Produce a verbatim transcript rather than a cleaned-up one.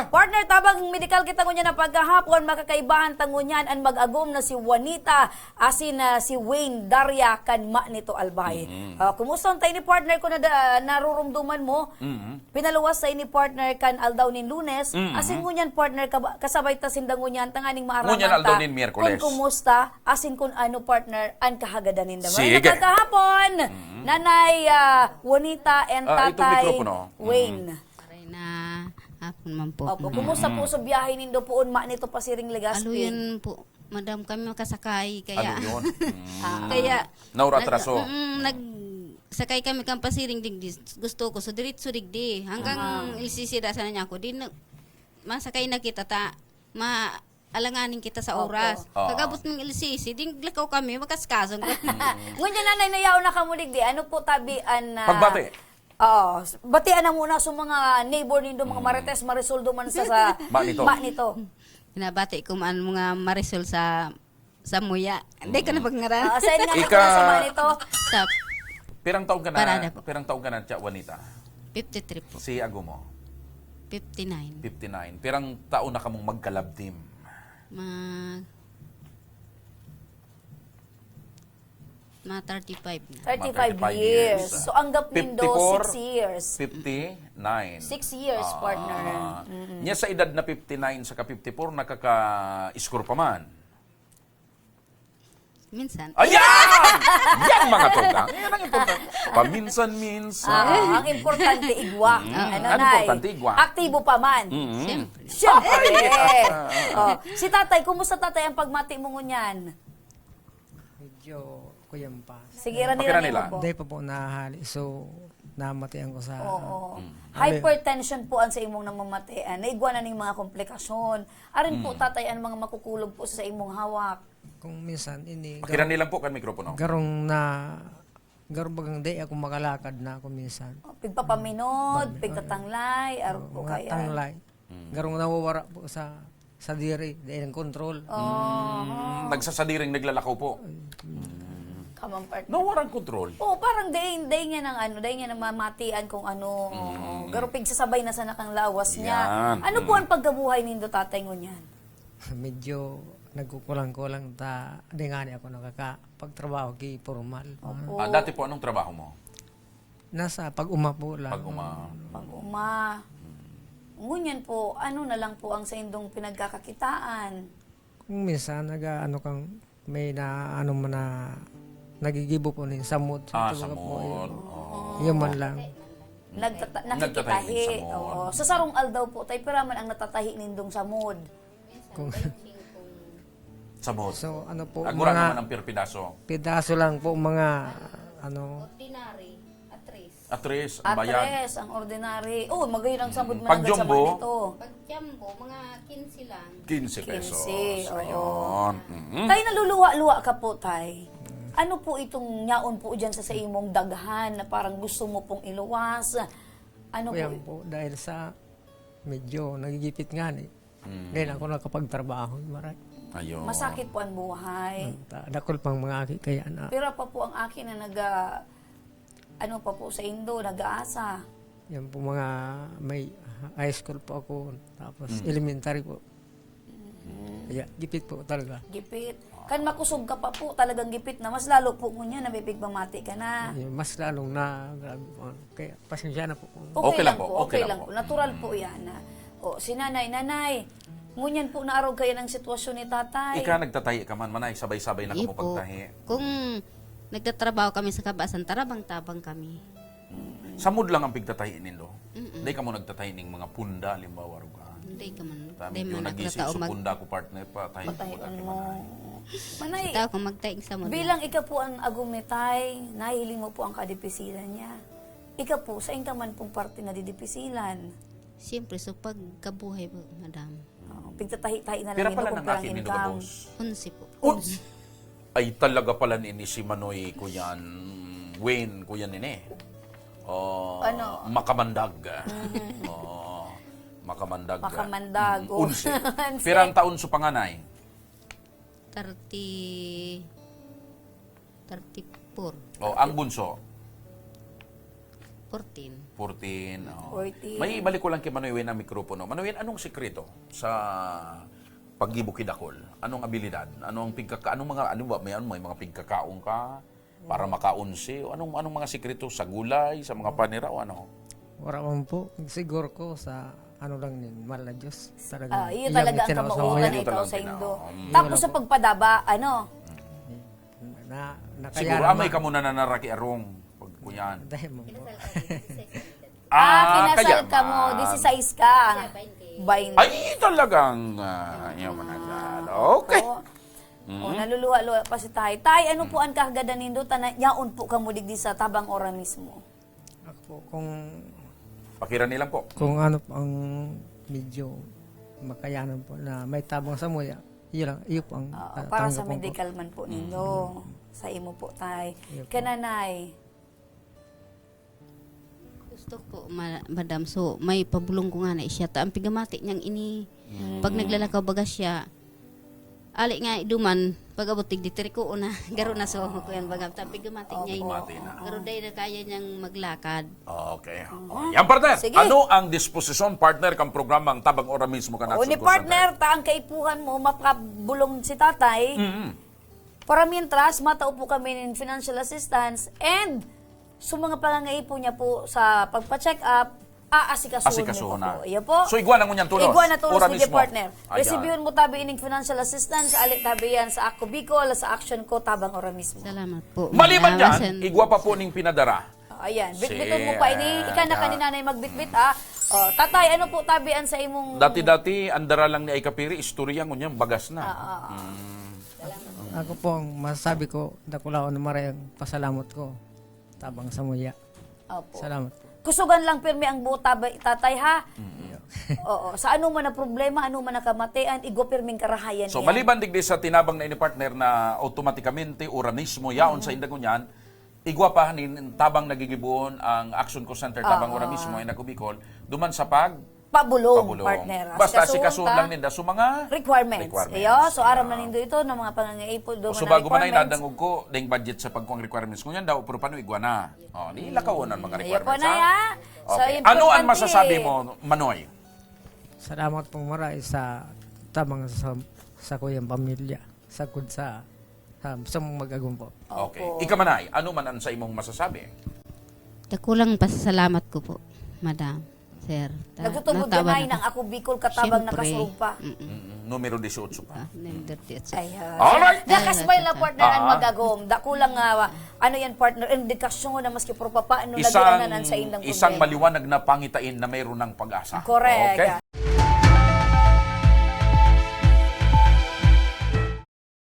Partner, tabang medikal kita ngunyan na pagkahapon, makakaibahan ta ngunyan an mag-agom na si Juanita asin na si Wayne Daria kan Manito Albay. Mm. Ah, kumusta tayo ni partner ko na da- narurumduman mo? Mm. Pinaluwas sa ini partner kan aldaw nin Lunes, Mm. asin ngunyan partner kaba- kasabay ta sinda ngunyan tanganing maaraman Ngunyan aldaw ta nin Miyerkules. Kung kumusta, asin kung ano partner an kahagadan ninda. Sige. Magandang hapon, Mm. Nanay ah, Juanita and Ah, itong Tatay mikropono. Mm. Wayne. Aray na, hapon man po. Opo, Mm. kumusta po sa biyahe nindo poon Manito pasiring Legazpi? Aluyon po, madam, kami makasakay, kaya Aluyon. Mm. Ah. Kaya Nauratraso. nag-, mm, nagsakay kami kan pasiring digdi. Gusto ko, so diretso digdi. Hanggang Ah. L C C da sana niya ako. Di na, masakay na kita ta, ma-, alanganin kita sa Opo. oras. Oo. Kagabot ng L C C, di naglakaw kami, makaskaso. Ngunyan, Nanay, nayaon na kamo digdi. Ano po tabi an, ah, Pagbati. Oo. S- batian na muna sa mga neighbor nindo, mga Mm. Marites, Marisol duman sa, sa Manito. Manito. Binabati ko man mga Marisol sa, sa Muya. Hindi ko na Mm. pagngara. Ah, saan nga Ika- nagkita sa Manito? Sa Pirang taon ka na, Parada po. pirang taon ka na, Tia Juanita? Fifty-three po. Si ago mo? Fifty-nine. Fifty-nine. Pirang taon na kamong magka-love team? Mag- Mga thirty-five na. Thirty-five Mga thirty-five years. years. So, ang gap nindo, Fifty-four, six years. fifty-nine. Six years, Ah. partner. Mm-mm. Niya sa edad na fifty-nine saka fifty-four, nakaka-score pa man. Minsan. Ayan! Yan, mga tugang. Yan ang importante. Paminsan-minsan. Ah, ang importante, igwa. Mm. Ano, Ang Nay? importante, igwa. Aktibo pa man. Mm. Siyempre. Siyempre. Ay! Oh. Si tatay, kumusta tatay ang pagmati mo ngunyan? Medyo kuyampas. Sige, Dahil Rani, Pakirani Rani lang. mo po. Dahil pa po nahahali. So, namatian ko sa Oo. Mm. Hypertension po ang sa imong namamatian. Naigwa na ning mga komplikasyon. Arin po, Mm. tatay, ang mga makukulog po sa imong hawak. Kung minsan, ini, Pakirani garong, lang po kan mikropono. garong na, garong bagang di ako makalakad na ako minsan. Oh, pigpapaminod, Paminod. pigtatanglay, arog Oo, po mga kaya. tanglay. Mm. Garong nawawara po sa, sa diri, dahil ang kontrol. Oh. Mm, nagsasadiring naglalakaw po. Ay, Mm. Kamang part- Nawaran kontrol. Oo, parang dahil, dahil niya ng ano, dahil niya namamatian kung ano. Mm. Oo. Garong pigsasabay na sana kang lawas niya. Yan. Ano po Mm. ang pagkabuhay nindo, tatay, ngunyan? Medyo nagkukulang-kulang ta, di nga ni ako nakakapagtrabaho ki formal. Opo. Ah, dati po, anong trabaho mo? Nasa pag-uma po lang. Pag-uma. Pag-uma. Hmm. Ngunyan po, ano na lang po ang saindong pinagkakakitaan? Kung minsan, naga-, ano kang, may na, ano mo na, nagigibo po nin samot. Ah, Ito baga po, samot. yun. Oo. Yun man lang. Nagtata-, Nagtatahi nakikitahi. nin samot. Oo. Sa sarong aldaw po, tay, pira man ang natatahi nindong samod? Kung Samot. So, ano po, Agura mga naman ang per pidaso. pidaso lang po, mga, ano, Ordinary, atres. Atres, ang bayad. Atres, ang ordinary. Oh, magayon ang samod Mm. man Pag agad sa jumbo? Manito. Pag jumbo, mga quince lang. Quince pesos. Quince, oo. Ayun. Mm. Tayo, naluluha-luha ka po, tay. Ano po itong yaon po dyan sa, sa imong daghan na parang gusto mo pong iluwas? Ano po? Ayan po, dahil sa medyo nagigipit nga ni. Mm. Ngayon ako nakapagtrabaho, maray. Ayun. Masakit po ang buhay. Mm, ta-, dakul pang mga aki kaya na. Pero pa po ang aki na nag, ah, ano pa po sa indo, nag-aasa. Yan po mga may high school po ako, tapos Mm. elementary po. Mm. Kaya gipit po talaga. Gipit. Kan makusog ka pa po, talagang gipit na. Mas lalo po ngunyan na may pigmamati ka na. Ayun, mas lalong na, grabe po. Kaya pasensya na po. Okay Okay lang lang po, po, okay okay lang lang po. po. Natural po Mm. yan, ah. O, si nanay, nanay, ngunyan po naarog kaya ng sitwasyon ni tatay. Ika, nagtatahi ka man, manay, sabay-sabay na Iyo kamo po. pagtahi. Kung nagtatrabaho kami sa kabasan, tarabang-tabang kami. Mm. Samod lang ang pigtatahi nindo. Mm-mm. Dai kamo nagtatahi ning mga punda, halimbawa, ruga. Hindi ka man, Dami di yung man nagkatao nag-iisip sa mag- punda ko, partner, pa, tahi Patay ko, dati mo. manay. Manay, Sa tao kung magtaing sa mga bilang ika po ang agumitay, nahiling mo po ang kadipisilan niya. Ika po, saan ka man pong parte nadidipisilan? Siyempre, so pagkabuhay po, madam. Oo, pigtatahi-tahi na lang Pira yun pala kung ng pirang aki nindo income. gabos? Onse po. Oh! Ay, talaga pala nini si Manoy, kuyan, Wayne, kuyan nini. Oh, Ano? makamandag. Mm. Oh, makamandag. Makamandag, Mm, oh. onse. Onse. Pirang taon sa panganay? Thirty, thirty-four. Oh, ang bunso? Fourteen. Fourteen. Oh. Fourteen. May balik ko lang kay Manoy Win ang mikropono. Manoy Win, anong sikreto sa paggibo ki dakul? Anong abilidad? Anong pigkaka anong mga ano ba may ano may mga pigkakaon ka para makaunsi? O anong anong mga sikreto sa gulay, sa mga panira o ano? Wala man po. Siguro ko sa ano lang nin, mahal na Diyos. Talaga. Ah, iyo talaga ang kamautan na itaw sa Indo. Tapos sa pagpadaba, ano? Na, Siguro amay ka muna na naraki arong pag kunyan. Dahil mo po. Ah, kinasal ka mo, disisais ka. Bain. Ay, talagang uh, yung mga dyan. Okay. Oh, oh naluluha-luha pa si Tay. Tay, ano po ang kahagadan nindo? Tana, yaon po ka mo digdi sa Tabang Ora mismo. Ako po, kung, Pakirani lang po. Kung ano po ang medyo makayanan po na may tabang sa muya, iyo lang, iyo po ang Ah, ah, para sa tanggapon ko. Medical man po nindo. Sa imo po, Tay. Iyo po. Kananay. Gusto ko, ma- madam, so may pabulong ko nga na siya. Ta, ang pigamati niyang ini, pag naglalakaw baga siya, ali nga iduman, pag-abot digdi tiriko na, garo na so ko yan baga. Ta, pigamati niya ini. Pigamati na. Garo dahil na kaya niyang maglakad. Okay. Oh, yan, partner. Sige. Ano ang disposisyon, partner, kang programang Tabang Ora mismo ka O, ni nagsugod, partner, ta ang kaipuhan mo, mapabulong si tatay. Mm. Para mientras, matao po kami ng financial assistance and sa mga pangangaipo niya po sa pagpa-check up, aasikasuhon Asikasuhon mo na. po. Iya po. So, igwa na ngunyan tulos? Igwa na tulos, Ora sige, mismo. partner. Ayan. Resibihon mo tabi ining financial assistance, ali tabi yan sa Ako Bicol, sa action ko, tabang ora mismo. Salamat po. Maliban Madam dyan, Sen. Igwa pa po ning pinadara. Ayan, bitbiton mo Siya. pa ini. Ika na kanina na yung magbitbit, ah. Oh, tatay, ano po tabi an sa imong... Dati-dati, ang dara lang ni ay kapiri, istorya ngunyan, bagas na. Ah, ah, ah. Ako po, ang masasabi ko, dakulaon na maray ang pasalamat ko. Tabang sa muya. Opo. Salamat po. Kusugan lang pirmi ang buot, tabay, tatay, ha? Oo. Sa ano man na problema, ano man na kamatian, igwa pirming karahayan So, niya. Maliban digdi sa tinabang na ini, partner, na automatikamente, ora mismo, yaon sa inda ngunyan, igwa pa nin tabang nagigibohon ang Action Call Center, tabang Oo. Ora mismo, ay Ako Bicol, duman sa pag Pabulong, pabulong. partner. Basta Asikasuhon sikasuhon ta. lang ninda sa mga Requirements. requirements. Iyo, so aram na Yeah. nindo ito ng mga pangangaipo, O doon so mga bago man ay requirements. nadangog ko, ding budget sa pagkuang requirements ngunyan daw, pero paano igwa na? Oh, di lakaw na mga Iyo po requirements, na, ha? ha? So, Okay. Ano ang importante. Masasabi mo, Manoy? Salamat pong maray sa tabang sa, sa kuyang pamilya, sagkod sa, sa, sa mga mag-agom po. Okay. Opo. Ika, Manay, ano man ang sa imong masasabi? Dakulang pasasalamat ko po, madam, sir. Ta- Nagtutubod ka natawa na na ang Ako Bicol katabang Siyempre. nakasugpa. Mm-mm. Mm, numero dieciocho pa. Ah, number eight. Ay, ha. Alright. Nakasmile na, partner, ang Ah. mag-agom. Dakulang, ah, ano yan, partner, indikasyon na maski puro papaano, Isang, nagdaanan sa indang isang problema. Maliwanag na pangitain na mayroon ng pag-asa. Correct. Okay?